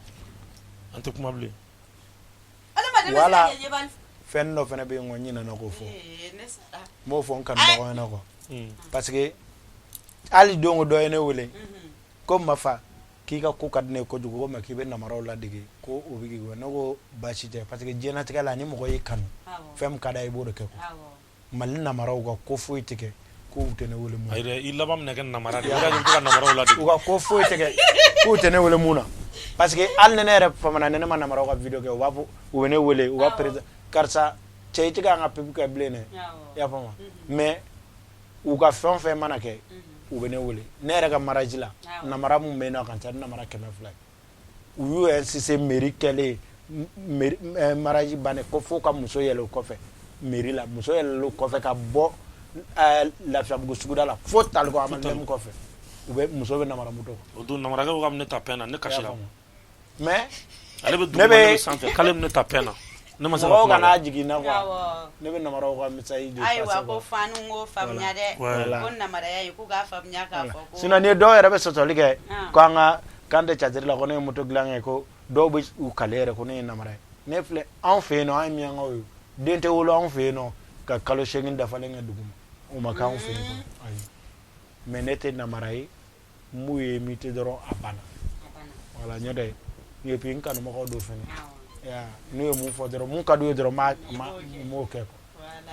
An tɛ kuma bilen. Adamaden bɛ se Voilà. ka kɛ yebali. Fɛn dɔ fana bɛ yen, n ko n ɲinɛna k'o fɔ. Eh, ne sara. N b'o fɔ n kanubagaw ɲɛna quoi, parce que hali don o dɔ ye ne wele ko Mafa, k'i ka ko ka di ne ye kojugu, ko mais k'i bɛ namaraw ladege ko o bɛ k'i ne ko baasi tɛ, parce que diɲɛlatigɛ la, ni mɔgɔ y'i kanu, fɛn min ka d'a ye, i b'o de kɛ quoi. Mali namaraw ka ko foyi tɛ kɛ k'u tɛ ne wele mun na. Ayi dɛ, i laban bɛna kɛ namara de ye, o de y'a to i bɛ ka namaraw ladege. U ka ko foyi tɛ kɛ k'u tɛ ne wele mun na, parce que hali ni ne yɛrɛ famana, ni ne ma namaraw ka vidéo kɛ, u b'a fɔ, u bɛ ne wele, u ka président karisa cɛ, i tɛ k'an ka pub kɛ bilen dɛ. I y'a faamu? Mais u ka fɛn o fɛn mana kɛ, u bɛ ne wele. Ne yɛrɛ ka mariage la, namara mun bɛ yen nɔ, a ka ca ni namara 200 ye. U y'u insister mairie kɛlen, mairie mariage bannen ko fo ka muso yɛlɛ o kɔfɛ mairie la. Muso yɛlɛla o kɔfɛ ka bɔ Lafiyabugu suguda la fo Taliko Amalidɛmu kɔfɛ, u bɛ muso bɛ namara moto kan. O don namarakɛw ka ne ta pɛn na, ne kasira. Mais ale bɛ duguma, ne bɛ sanfɛ, k'ale bɛ ne ta pɛn na, ne ma se ka mɔgɔw kuma. Kana jigin n na quoi, ne bɛ namaraw ka message de Ayiwa passer ko quoi. Fanu ko faamuya dɛ. Voilà. Ko namaraya ye k'u k'a faamuya k'a fɔ ko. Sinon ni dɔw yɛrɛ bɛ sɔsɔli kɛ ko an ka k'an tɛ théâtre la, ko ne ye moto dilan kɛ, ko dɔw bɛ u kale yɛrɛ ko ne ye namara ye. Ne filɛ, anw fɛ yen nɔ, an ye miyankaw ye, den tɛ wolo anw fɛ yen nɔ ka kalo 8 dafalen kɛ dugu ma, o ma k'anw fɛ yen nɔ, ayi. Mais ne tɛ namara ye, n b'u ye imiter dɔrɔn, a banna. Voilà, ɲɔ tɛ. Et puis n kanubagaw don fɛnɛ, n'u ye mun fɔ dɔrɔn, mun ka d'u ye dɔrɔn, n b'o kɛ quoi.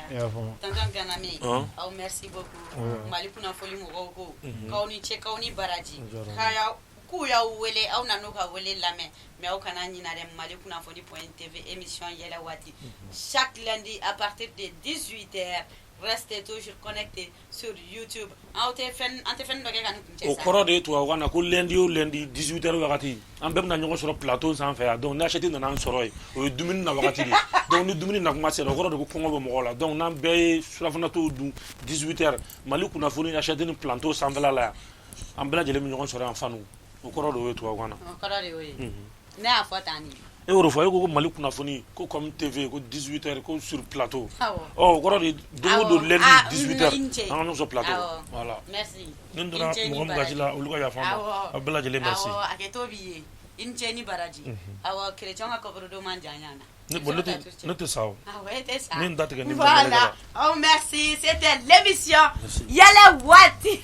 I y'a faamu? Tonton Ganame, aw merci beaucoup. Mali kunnafoni mɔgɔw ko k'aw ni ce, k'aw ni baraji, k'u y'aw wele, aw nan'u ka wele lamɛn. Mais aw kana ɲina dɛ, Mali kunnafoni point TV, émission yɛlɛ waati, chaque lundi à partir de 18 heures. Restez toujours connectés sur YouTube. Aw tɛ fɛn, an tɛ fɛn dɔ kɛ ka nin kuncɛ O sa. kɔrɔ de ye tubabukan na ko lundi o lundi 18 heures wagati, an bɛɛ bɛna ɲɔgɔn sɔrɔ plateau sanfɛ yan. Donc ni Achete nana an sɔrɔ yen, o ye dumuni na wagati de ye. Donc ni dumuni na kuma sera, o kɔrɔ de ko kɔngɔ bɛ mɔgɔw la. Donc n'an bɛɛ ye surafana-tow dun 18 heures, Mali kunnafoni Achete ni plateau sanfɛla la yan, an bɛɛ lajɛlen bɛ ɲɔgɔn sɔrɔ yan fanu. O kɔrɔ de y'o ye tubabukan na. O kɔrɔ de y'o ye. Ne y'a fɔ tan de. E y'o de fɔ, e ko Mali kunnafoni ko comme TV ko 18 heures ko sur plateau. Awɔ. Ɔ, o kɔrɔ de don o don lundi 18 heures I ni ce. an ka ɲɔgɔn sɔrɔ plateau. Awɔ. Voilà. Merci. Ni n donna I ni ce ni mɔgɔ min gasi la, olu ka yafa n ma. Awɔ. Aw bɛɛ lajɛlen merci. Awɔ, hakɛto b'i ye. I ni ce ni baraji. Awɔ, chrétien ka kɔborodo man jan yan na. Ne bon, ne tɛ sa o. Ah ouais, c'est ça. Ni n da tigɛ ni n Voilà. da. Oh, merci. C'était l'émission Merci. Yɛlɛ Waati.